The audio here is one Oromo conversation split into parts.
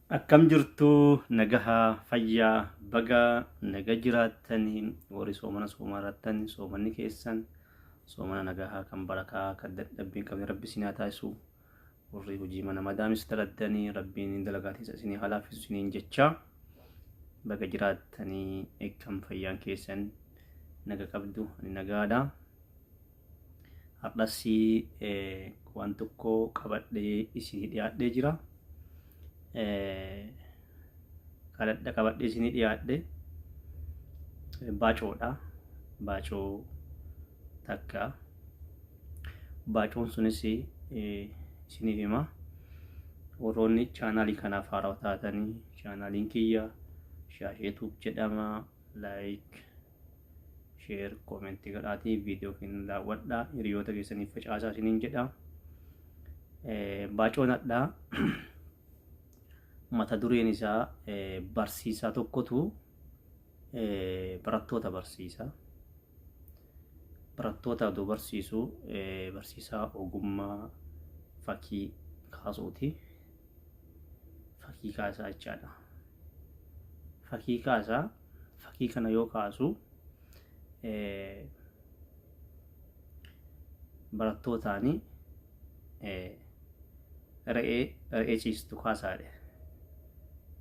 Akkam jirtu nagaha fayyaa baga naga jiraattanii warri soomana soomarattan soomanni keessan soomana nagahaa kan barakaa kan dadhabbii hin qabne rabbi isin haa taasisu warri hojii mana madaamis daladdanii rabbiin dalagaa teessa isinii haa laaffisu isiniin jecha baga jiraattanii akkam fayyaan keessan naga qabdu ani nagaadha. Har'as waan tokko qabadhee isinii dhiyaadhee jira. Kadhadha qabadhee isinii dhiyaadhe baacoodha. Baacoo takka. Baacoon sunis isiniif hima. Warroonni chaanaalii kanaaf haarawaa taatanii chaanaaliin kiyya Shaashee Tuub jedhama. Like share comment godhaatii viidiyoo keenya daawwadhaa hiriyoota keessaniif facaasaa isiniin jedha. Baacoon hadhaa mata dureen isaa barsiisaa tokkotu barattoota barsiisa. Barattoota oduu barsiisu barsiisaa ogummaa fakkii kaasuuti. Fakkii kaasaa jechaadha. Fakkii kaasaa fakkii kana yoo kaasu barattootaani re'ee re'ee ciistu kaasaadhe.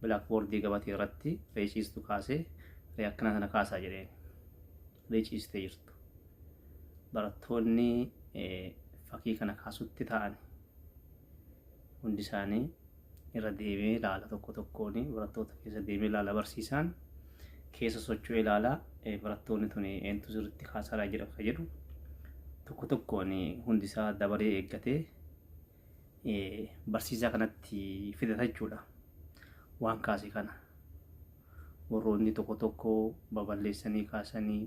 Bilaakboordii gabatee irratti re'ee ciistu kaasee re'ee akkanaa kana kaasaa jedheen. Re'ee ciistee jirtu. Barattoonni fakkii kana kaasutti ta'an hundi isaanii irra deemee ilaala tokko tokkoon barattoota keessa deemee ilaala barsiisaan keessa socho'ee ilaala barattoonni tuni eentu sirriitti kaasaadhaa jira akka jedhu tokko tokkoon hundi isaa dabaree eeggatee barsiisaa kanatti fidata jechuudha waan kaase kana. Warroonni tokko tokko baballeessanii kaasanii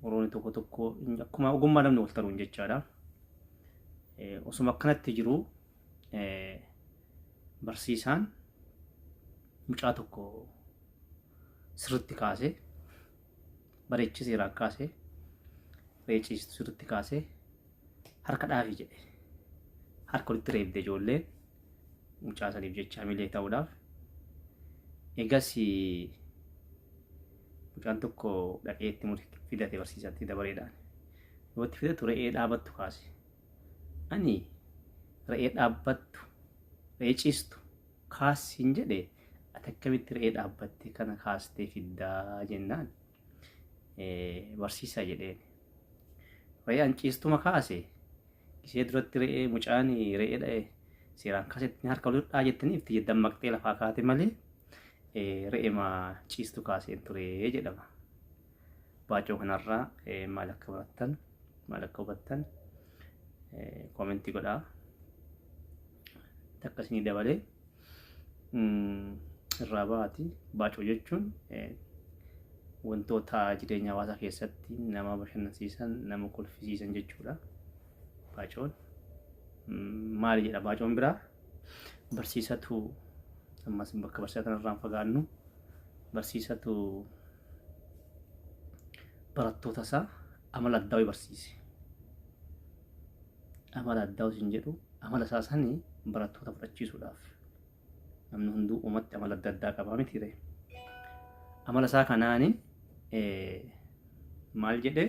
warroonni tokko tokko akkuma ogummaa namni wal taruun jechaadha. Osuma akkanatti jiru barsiisaan mucaa tokko sirritti kaase bareechee seeraan kaase reeciistu sirritti kaase harka dhaafi jedhe harka walitti reebde ijoolleen mucaa saniif jecha hamilee ta'uudhaaf egas mucaan tokko dhaqee itti fidate barsiisaatti dabareedhaan yoo itti fidatu re'ee dhaabattu kaase Ani re'ee dhaabbattu, re'ee ciistu kaasi siin jedhe ati akkamitti re'ee dhaabbatte kana kaastee fiddaa jennaan barsiisaa jedheen. Re'ee an ciistuma kaase ishee duratti re'ee mucaan re'ee dha'e seeraan kaasetti harka wal dhaa jettanii itti dammaqxee lafaa kaate malee re'eema ciistu kaaseen ture jedhama. Baacoo kanarraa maal akka barattan maal akka hubattan koomentii godhaa. Takka isinii dabalee irraa baati. Baacoo jechuun wantoota jireenya hawaasaa keessatti nama bashannansiisan, nama kolfisiisan jechuudha. Baacoon maali jedha baacoon biraa barsiisatu ammas bakka barsiisaa kanarraa hin fagaannu barsiisatu barattoota isaa amala addaa wayii barsiise. Amala addaa isin jedhu amala isaa sanii barattoota fudhachiisuudhaaf. Namni hunduu uumatti amala adda addaa qabaa miti ree. Amala isaa kanaani maal jedhe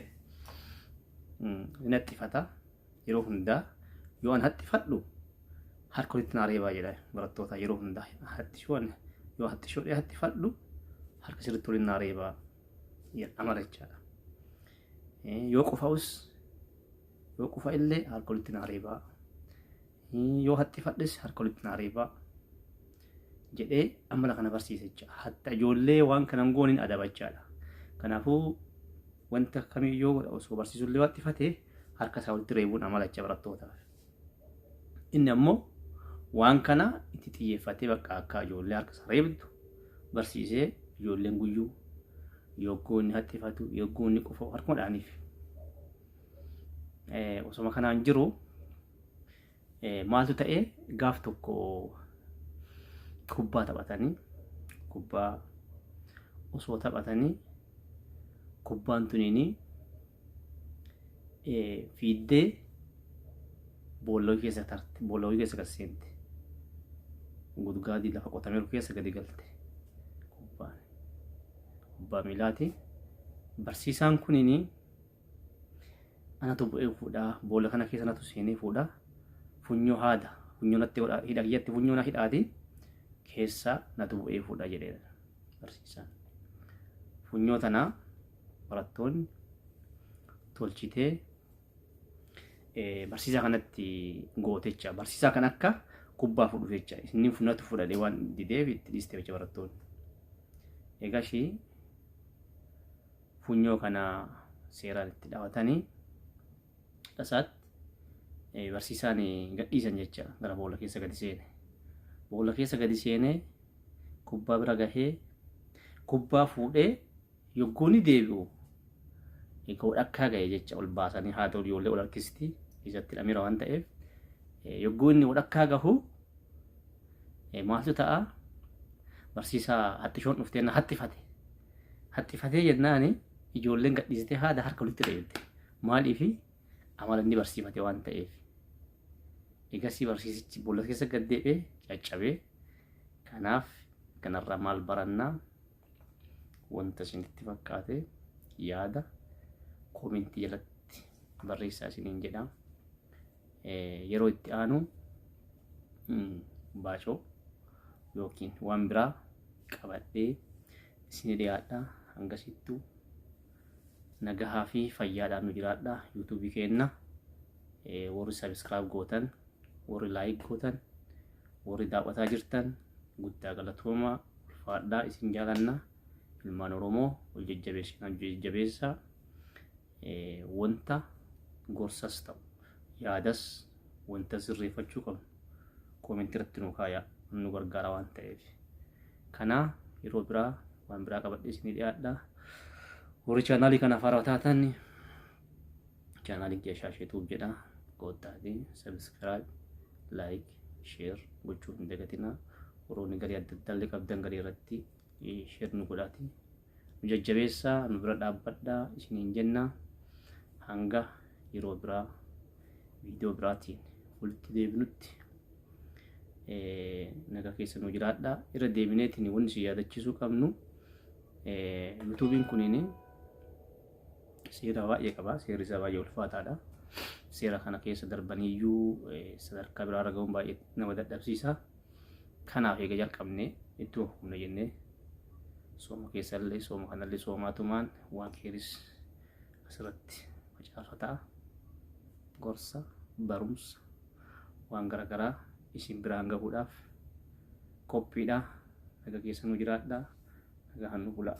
ni haxxifata yeroo hundaa yoo an haxxifadhu harka walitti naa reebaa jedha barattoota yeroo hundaa haxxishuu yoo haxxishuu haxxifadhu harka sirriitti waliin naa reebaa amala jechaadha. Yoo qufa'us yoo qufa illee harka walitti naa reebaa. Yoo haxxifadhes harka walitti naa reebaa jedhee amala kana barsiisa jecha. Hatta ijoollee waan kana hin gooniin adaba jechaadha. Kanaafuu wanta kamiyyuu osoo barsiisullee haxxifate harka isaa walitti reebuun amala jecha barattootaaf. Inni ammoo waan kana itti xiyyeeffatee bakka akka ijoollee harka isaa reebdu barsiisee ijoolleen guyyuu yogguu inni haxxifatu yogguu inni qufa'u harkuma dha'aniif. Osoma kanaan jiru maaltu ta'e gaaf tokko kubbaa taphatanii kubbaa osoo taphatanii kubbaan tuniini fiiddee boolla keessa tarte boolla keessa gad seente. Gudgaadii lafa qotameeru keessa gadi galte kubbaan. Kubbaa miilaati. Barsiisaan kunini anatu bu'ee fuudhaa, boolla kana keessa natu seenee fuudhaa, funyoo haada, funyoo natti godhaa, hidha kiyyatti funyoo na hidhaati keessa natu bu'ee fuudhaa jedhee barsiisaan. Funyoo tana barattoonni tolchitee barsiisaa kanatti gootecha. Barsiisaa kan akka kubbaa fudhu jecha. Inni natu fudhadhee waan dideef itti dhiiste jecha barattoonni. Egaa ishii funyoo kana seeraan itti dhaawatanii tasaatti barsiisaan gadhiisan jecha gara boolla keessa gadi seene. Boolla keessa gadi seenee kubbaa bira gahee kubbaa fuudhee yogguu ni deebi'u egaa walakkaa gahe jecha. Ol baasanii haa ta'u, ijoollee ol harkisti, isatti hidhameera waan ta'eef, yogguu inni walakkaa gahu maaltu ta'a? Barsiisaa haxxishoon dhuftee na haxxifate. Haxxifatee jennaani ijoolleen gadhiistee haada harka walitti dheeyte. Maaliifi? Amala inni barsiifate waan ta'eef. Egasii barsiisichi boolla keessa gad deebi'ee caccabee. Kanaaf kanarraa maal barannaa? Wanta isinitti fakkaate yaada koomentii jalatti barreessaa isiniin jedha. Yeroo itti aanu baacoo yookiin waan biraa qabadhee isin dhiyaadha. Hangasittuu nagahaa fi fayyaadhaan nu jiraadha. Yuutuubii keenna warri subscribe gootan, warri like gootan, warri daawwataa jirtan guddaa galatoomaa, ulfaadhaa, isin jaalanna. Ilmaan Oromoo wal jajjabeessinaa, jajjabeessaa. Wanta gorsas ta'u yaadas wanta sirreeffachuu qabnu koomentii irratti nu kaayaa, nu gargaara waan ta'eef. Kana yeroo biraa waan biraa qabadhee isinii dhiyaadha. Warri chaanaalii kanaaf haaraa taatan, chaanaaliin kiyya Shaasheetuuf jedha. Koottaati subscribe, like, share gochuu hin dagatinaa. Warroonni garii adda addaa illee qabdan garii irratti share nu godhaati. Nu jajjabeessaa, nu bira dhaabbadhaa isiniin jenna. Hanga yeroo biraa viidiyoo biraatiin walitti deebinutti nagaa keessa nu jiraadha. Irra deebineetiin wanni isin yaadachiisuu qabnu, yuutuubiin kuniin seera baay'ee qaba. Seerri isaa baay'ee ulfaataadha. Seera kana keessa darbaniiyyuu sadarkaa biraa irra ga'uun baay'ee nama dadhabsiisa. Kanaaf eega jalqabnee ittuma fufna jennee sooma keessallee sooma kanallee soomaatumaan waan keeris asirratti facaafataa gorsa, barumsa, waan garaagaraa isin biraan gahuudhaaf qophiidha. Nagaa keessa nu jiraadha. Nagaan nu bulaa.